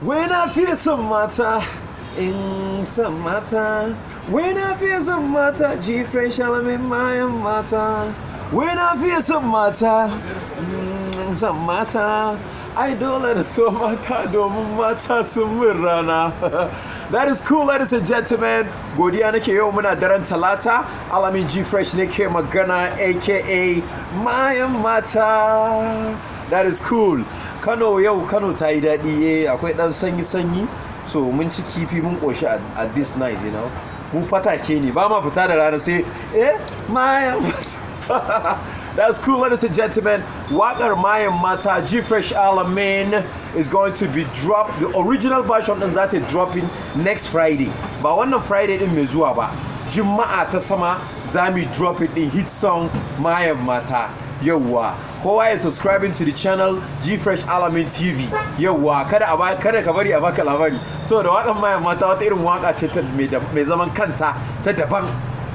Wai na fiye son mata, in son mata. Wai na fiye son mata, G Fresh Alamin mayan mata. Wai na fiye son mata, son mata. Ai dole na so mata domin mata sun min rana. That is cool, ladies and gentlemen. Godiya nake. Yau muna daren Talata. Alamin G Fresh ne ke magana, aka mayan mata. That is cool. Kano yau, Kano ta yi daɗi, eh, akwai ɗan sanyi-sanyi. So mun ci kifi mun ƙoshi at this night. Mu fatake ne, ba ma fita da rana sai mayan mata. That's cool, ladies and gentlemen. Waƙar Mayan Mata, G Fresh Alamin, is going to be dropped. The original version ɗin za ta dropping next Friday. Ba wannan Friday ɗin mai zuwa ba. Juma'a ta sama za mu drop it ɗin hit song Mayan Mata. Yawwa, kowa ya subscribing to the channel G Fresh Alamin TV. Yawwa, kada ka bari a baka labari. So da waƙar Mayan Mata wata irin waka ce ta mai zaman kanta ta daban.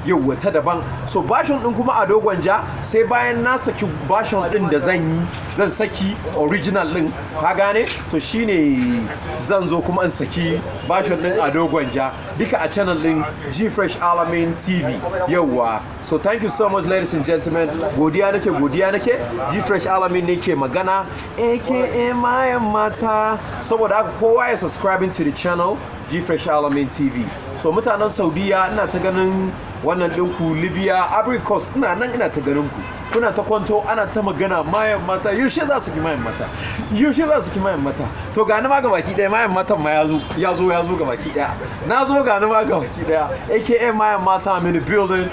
Yauwa, ta daban. So version din kuma a Dogon Ja, sai bayan na saki version din da zan yi, zan saki original din, ka gane? To shine zan zo kuma in saki version din a Dogon Ja duka a channel din G Fresh Alamin TV. Yauwa, so thank you so much, ladies and gentlemen. Godiya nake, godiya nake. G Fresh Alamin ne ke magana, aka Mayan Mata. Saboda haka kowa ya subscribing to the channel G Fresh Alamin TV. So mutanen Saudiya, ina ta ganin wannan ɗinku. Libya, Ivory Coast, ina nan ina ta ganin ku kuna ta kwanto, ana ta magana Mayan Mata, yaushe za su ki Mayan Mata, yaushe za su ki Mayan Mata? To gani ma gabaki ɗaya Mayan Matan ma ya zo, ya zo, ya zo gabaki ɗaya. Na zo, gani ma gabaki ɗaya, aka Mayan Mata. I'm in the building.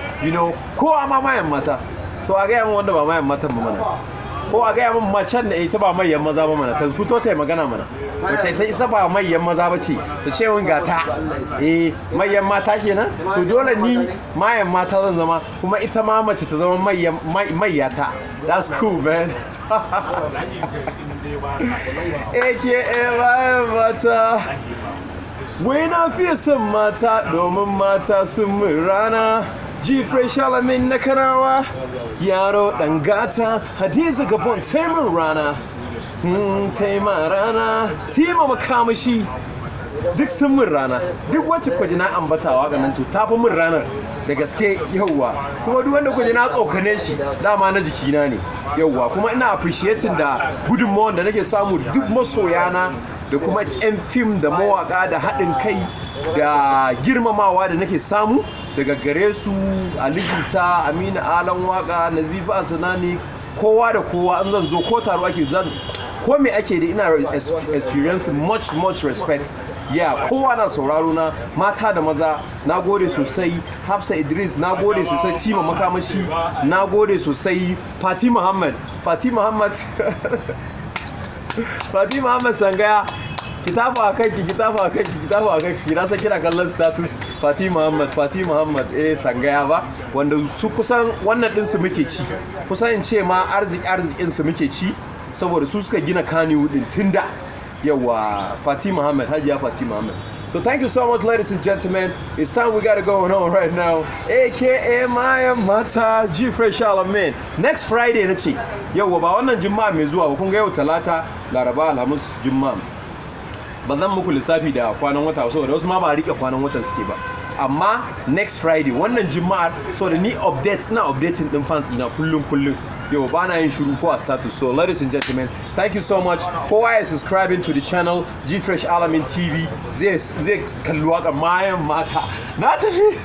Kowa ma Mayan Mata. To a gaya min wanda ba Mayan Matan ba mana, ko a gaya min macen da ita ba mayan maza ba mana, ta fito ta yi magana mana. Wace ta isa ba mayan maza ba ce ta ce wani gata, eh, mayan mata kenan? To dole ni mayan mata zan zama, kuma ita ma mace ta zama mayyata. That's cool, man. Aka Mayan Mata. Wai na fiye son mata domin mata sun min rana. G Fresh Alamin na Kanawa, yaro ɗan gata. Hadiza Gabon taimin rana, taima rana, Tima Makamashi, duk sun min rana. Duk wacce kwaji na ambatawa ga nan, to ta fi min ranar da gaske. Yauwa, kuma duk wanda kwaji na tsokane shi, dama na jikina ne. Yauwa, kuma ina appreciating da gudunmawar da nake samu, duk masoyana da kuma 'yan fim da mawaka, da haɗin kai da girmamawa da nake samu daga gare su, Ali Jita, Aminu Alan Waka, Nazifa Asanani, kowa da kowa. An zan zo ko taro ake zan ko me ake da, ina experience much much respect. Yeah, kowa na sauraro na, mata da maza. Na gode sosai. Hafsa Idris, na gode sosai. Tima Makamashi, na gode sosai. Fati Muhammad, Fati Muhammad, Fati Muhammad Sangaya, ki tafa a kanki, ki tafa a kanki, ki tafa a kanki. Na san kina kallon status. Fati Muhammad, Fati Muhammad, eh, Sangaya ba, wanda su kusan wannan din su muke ci, kusan in ce ma arziki arzikin su muke ci, saboda su suka gina Kannywood din tunda. Yawa, Fati Muhammad, Hajiya Fati Muhammad. So thank you so much, ladies and gentlemen. It's time we gotta go on right now. AKA Mayan Mata, G Fresh Alamin. Next Friday na ce. Yauwa, ba wannan Juma'a mai zuwa ba. Kun ga yau Talata, Laraba, Alhamis, Juma'a. Ba zan muku lissafi da kwanan wata ba, saboda wasu ma ba rike kwanan watan suke ba. Amma next Friday, wannan Juma'ar, so da ni updates, ina updating din fans ina kullum kullum. Yau ba na yin shiru ko a status. So ladies and gentlemen, thank you so much. Kowa ya subscribing to the channel G Fresh Alamin TV, zai kalli waƙar Mayan Mata. Na tafi.